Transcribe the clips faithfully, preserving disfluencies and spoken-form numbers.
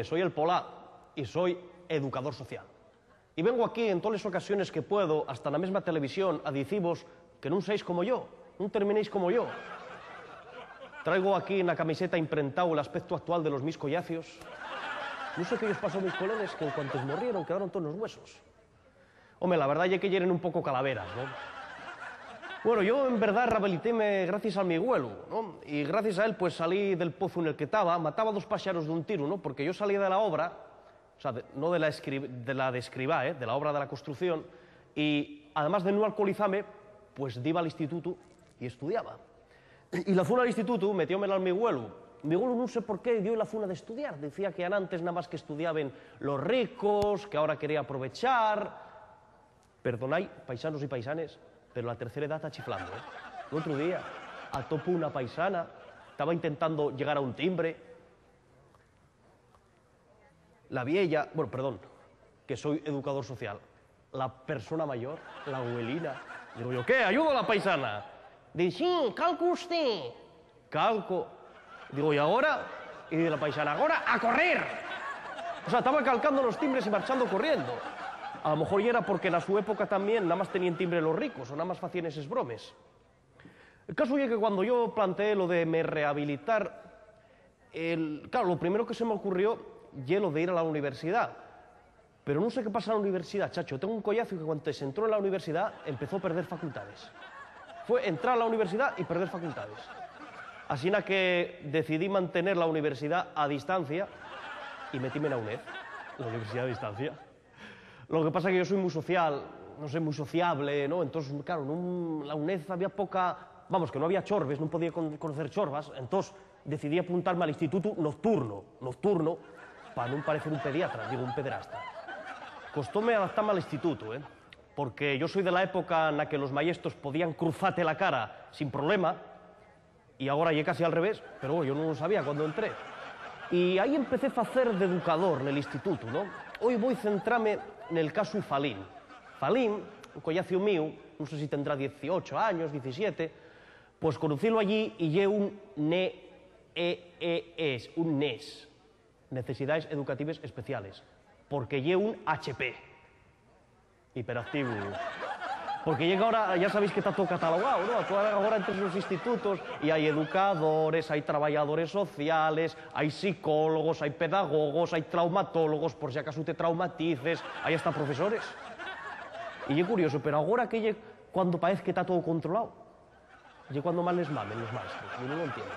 Soy el Pola y soy educador social. Y vengo aquí en toles ocasiones que puedo, hasta na mesma televisión, a dicivos que nun seáis como yo, nun terminéis como yo. Traigo aquí na camiseta imprentáu l'aspectu actual de los mis collacios. Nun sé qué-yos pasó a mis colegues, que en cuanto esmorrieron quedaron tonos güesos. Home, la verdá ye que yeren un poco calaveras, ¿no? Bueno, yo en verdá rehabilitéme gracies al mi güelu, ¿no? Y gracies a él, pues, salí del pozu nel que taba, mataba dos páxaros d'un tiru, ¿no? Porque yo salía de la obra, o sea, de, no de la escri-, de la d'escribá, ¿eh? De la obra de la construcción, y además de nun alcoholizame, pues, diba al institutu y estudiaba. Y la zuna del institutu metiómela al mi güelu. Mi güelu nun sé por qué dio la zuna d'estudiar. Dicía que anantes namás que estudiaben los ricos, que ahora quería aprovechar. Perdonái, paisanos y paisanes, pero la tercera edá ta chiflando, ¿eh? L'otru día atopo una paisana, taba intentando llegar a un timbre. La vieya, bueno, perdón, que soy educador social, la persona mayor, la güelina. Digo yo, ¿qué? ¿Ayudo a la paisana? Dice, sí, calco usted. Calco. Digo, ¿y ahora? Y dice la paisana, ahora a correr. O sea, estaba calcando los timbres y marchando corriendo. A lo mejor y era porque en a su época también nada más tenían timbre los ricos o nada más facían eses bromes. El caso ye que cuando yo planteé lo de me rehabilitar, el, claro, lo primero que se me ocurrió ye lo de ir a la universidad. Pero nun sé qué pasa na universidá, chacho. Tengo un collacio que cuando se entró en la universidá empezó a perder facultades. Fue entrar a la universidá y perder facultades. Asina que decidí mantener la universidá a distancia y metíme na uned, la universidá a distancia. Lo que pasa que yo soy muy social, no sé, muy sociable, ¿no? Entonces, claro, nun, la uned había poca, vamos, que no había chorbes, nun podía con-, conocer chorbas, entonces decidí apuntarme al instituto nocturno, nocturno, pa nun parecer un pediatra, digo, un pederasta. Costóme adaptame al instituto, ¿eh? Porque yo soy de la época na que los mayestos podían cruzate la cara sin problema, y agora ye casi al revés, pero bueno, yo nun lo sabía cuando entré. Y ahí empecé a facer d'educador nel instituto, ¿no? Hoy voi centrame nel casu Falín. Falín, un collacio mío, nun sé si tendrá dieciocho años, diecisiete, pues conocílo allí y ye un ne-, e-, e-, es, un nes, necesidaes educatives especiales, porque ye un H P. Hiperactivo. Porque llega ahora, ya sabéis que está todo catalogado, ¿no? Todo ahora entre los institutos, y hay educadores, hay trabajadores sociales, hay psicólogos, hay pedagogos, hay traumatólogos, por si acaso te traumatices, hay hasta profesores. Y es curioso, pero ahora que lle-, cuando parece que está todo controlado, ye cuando más les mamen los maestros, yo nun lo entiendo.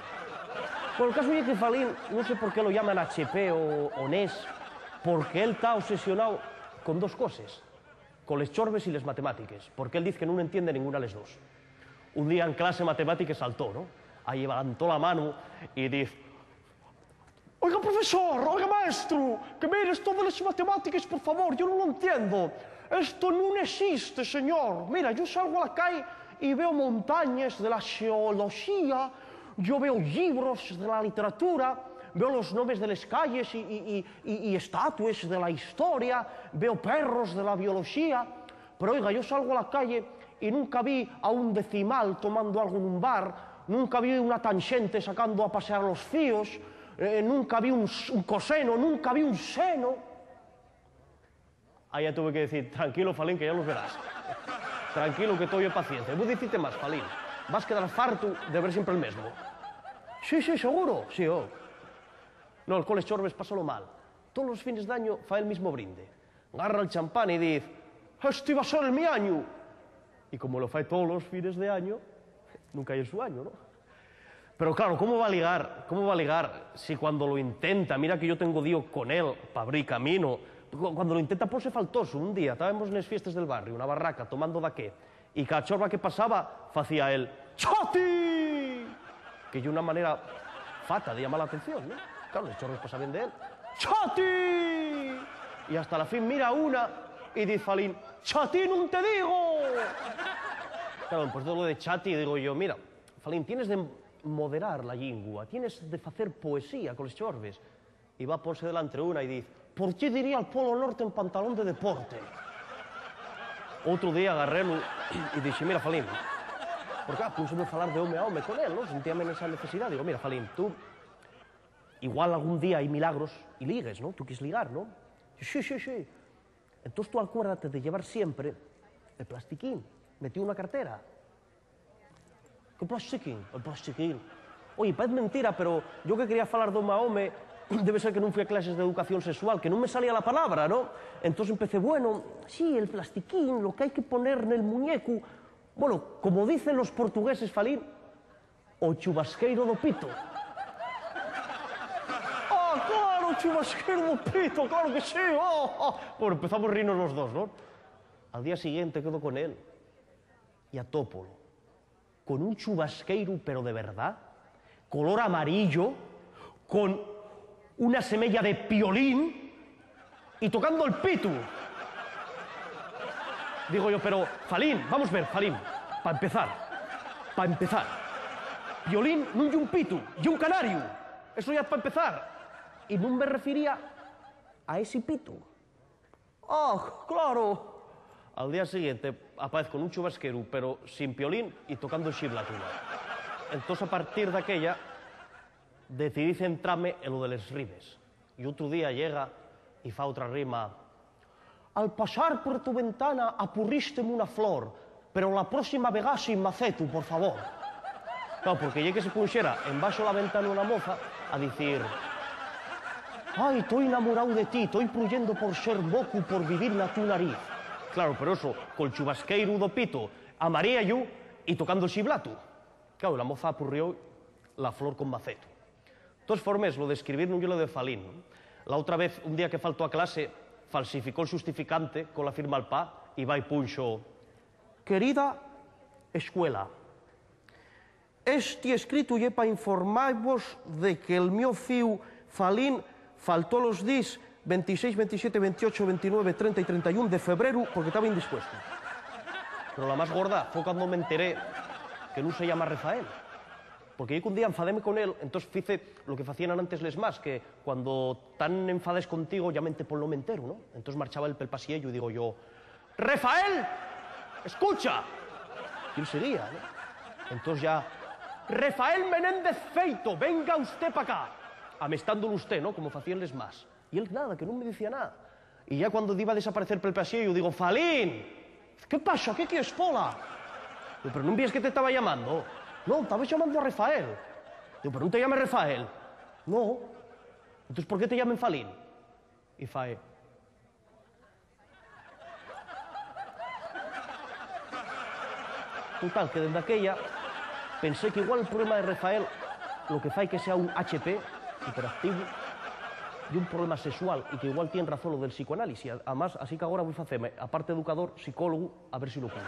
Bueno, el caso ye que Falín, nun sé por qué lo llaman H P o, o nes, porque él ta obsesionao con dos coses, con les chorbes y les matematiques, porque él diz que nun entiende ninguna les dos. Un día en clase matematiques saltó, ¿no? Ahí levantó la mano y diz, Oiga, profesor, oiga, maestru, que mire esto de les matematiques, por favor, yo nun lo entiendo. Esto nun existe, señor. Mira, yo salgo a la calle y veo montañes de la xeoloxía, yo veo llibros de la literatura, veo los nomes de les calles y, y, y, y, y estatues de la historia, veo perros de la bioloxía. Pero, oiga, yo salgo a la calle y nunca vi a un decimal tomando algo nun bar, nunca vi una tanxente sacando a pasear a los fíos, eh, nunca vi un, un coseno, nunca vi un seno. Ahí ya tuve que decir, tranquilo, Falín, que ya los verás. Tranquilo, que toi paciencia. Vou dicite más, Falín. Vas quedar fartu de ver siempre el mesmo. Sí, sí, seguro, sí, oh. No, el coles chorbes pásalo mal. Tolos fines d'año fai el mismo brinde. Garra el champán y diz, "Esti va ser el mi añu". Y como lo fai tolos fines de año, nunca ye el su año, ¿no? Pero claro, ¿cómo va a ligar? ¿Cómo va a ligar si cuando lo intenta, mira que yo tengo dío con él, pa abrir camino, cu-, cuando lo intenta ponse faltoso? Un día, tábamos nes fiestes del barrio, una barraca, tomando daqué, y cada chorba que pasaba, facía él, "¡Choti!". Que ye una manera fata de llamar la atención, ¿no? Claro, los chorros pasaben de él, "¡Choti!". Y hasta la fin mira una y diz Falín, "¡Chati nun te digo!". Claro, pues todo lo de chati, digo yo, mira, Falín, tienes de moderar la llingua, tienes de facer poesía coles chorbes. Y va ponse delantre una y diz, "¿Por qué diría el Polo Norte en pantalón de deporte?". Otru día agarrélu y dixe, "Mira, Falín", porque, ah, púsome a falar de home a home con él, ¿no? Sentíame nesa necesidá. Digo, "Mira, Falín, tú Igual algún día hai milagros y ligues, ¿no? Tú quieres ligar, ¿no? Sí, sí, sí. Entós tú alcuérdate de llevar siempre el plastiquín metíu na cartera. ¿Qué plastiquín? El plastiquín. Oye, paez mentira, pero yo que quería falar d'home a home, debe ser que nun fui a clases d'educación sexual, que nun me salía la palabra, ¿no? Entós empecé, bueno, sí, el plastiquín, lo que hai que poner nel muñecu. Bueno, como dicen los portugueses, Falín, o chubasqueiro do pito. Ah, claro, chubasqueiro do pito, claro que sí. Oh, oh. Bueno, empezamos a rirnos los dos, ¿no? Al día siguiente quedo con él y atópolo con un chubasqueiro, pero de verdad, color amarillo, con una semella de piolín y tocando el pitu. Digo yo, pero, Falín, vamos ver, Falín, pa empezar, pa empezar, piolín nun ye un pitu, ye un canariu. Eso ya pa empezar. Y nun me refería a ese pitu. Ah, claro. Al día siguiente apaezco nun chubasqueru, pero sin piolín y tocando el xiblatu. Entós, a partir d'aquella, decidí centrame en lo de les rimes. Y otru día llega y fa otra rima. Al pasar por tu ventana apurrísteme una flor, pero la próxima vegá sin macetu, por favor. Claro, porque ye que se punxera embaxo la ventana una moza a dicir: "Ai, toi enamoráu de ti, toi pruyendo por ser mocu, por vivir na tu nariz". Claro, pero eso, col chubasqueiru do pito, amarillu y tocando el xiblatu. Claro, la moza apurrió la flor con macetu. Toes formes, lo d'escribir nun ye lo de Falín, ¿no? La otra vez, un día que faltó a clase, falsificó el xustificante con la firma al pa y va y punxo: "Querida escuela, esti escritu ye pa informarvos de que'l mio fíu Falín faltó los dis ventiséis, ventisete, ventiocho, ventinueve, trenta y trenta y un de febreru porque taba indispuestu". Pero la más gorda fue cuando me enteré que nun se llama Rafael. Porque ye qu'un día enfadéme con él, entós fice lo que facían antes les mas, que cuando tán enfades contigo, llámente pol nome enteru, ¿no? Entós marchaba él pel pasiellu y digo yo: "Rafael, escucha". Y él seguía, ¿no? Entós ya: "Rafael Menéndez Feito, venga usté pa acá". Amestándolo usté, ¿no? Como facían les mas. Y él nada, que nun me dicía nada. Y ya cuando diba a desaparecer pel pasiellu, digo: "Falín, ¿qué pasa? ¿Qué quieres, fola?". Digo: "Pero nun víes que te taba llamando?". "No, taba llamando a Rafael". Digo: "Pero nun te llame Rafael". "No". "Entós, ¿por qué te llamen Falín?". Y fae: Total, que dende aquella pensé que igual el problema de Rafael lo que fai que sea un H P hiperactivo y un problema sexual, y que igual tien razón lo del psicoanálisis. A-, amás, así que agora voi faceme, aparte educador, psicólogu, a ver si lo pillo.